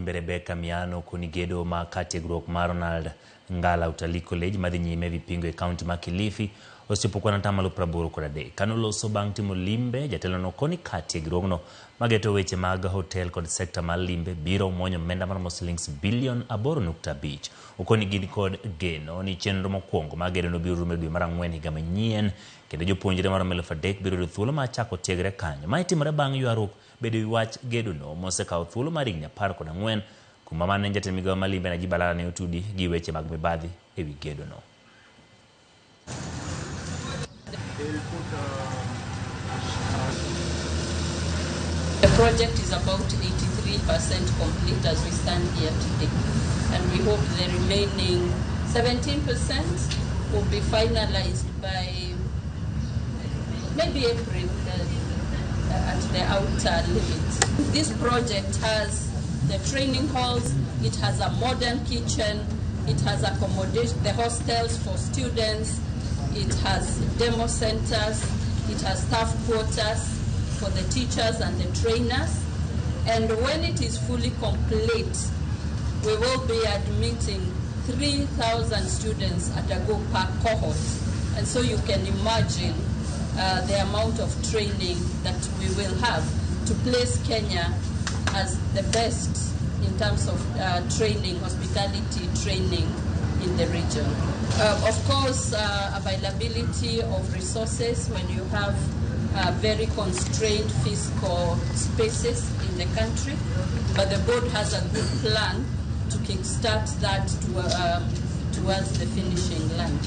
limbe Rebecca Miano koni gedo ma kar tiegruok mar Ronald Ngala Utalii College madhi nyime Vipingo e kaunti ma Kilifi osechopo kwan atamalo 83. Kano loso bang' timo limbe, jatelono koni kar tiegruogno mageto weche mag hotel kod sekta mar limbe biro muonyo omenda maromo silings bilion 8.5. Okoni gin kod geno ni chenro mokwongo mar gedono biro rumo e dwe mar ang'wen higa manyien kendo jopuonjre maromo 3000 biro yudo thuolo mar chako tiegre kanyo. Mae timore bang' ywaruok bedo ewi wach gedono mosekawo thuolo mar higni 14 kuma mane jatend migawo mar limbe Najib Balala ne otudi gi weche mag mibadhi ewi gedono. The project is about 83% complete as we stand here today. And we hope the remaining 17% will be finalized by maybe April at the outer limit. This project has the training halls, it has a modern kitchen, it has accommodation, the hostels for students, it has demo centers, it has staff quarters for the teachers and the trainers. And when it is fully complete, we will be admitting 3,000 students at a go per cohort. And so you can imagine the amount of training that we will have to place Kenya as the best in terms of training, hospitality training in the region. Of course, availability of resources when you have very constrained fiscal spaces in the country, but the board has a good plan to kickstart that towards the finishing line.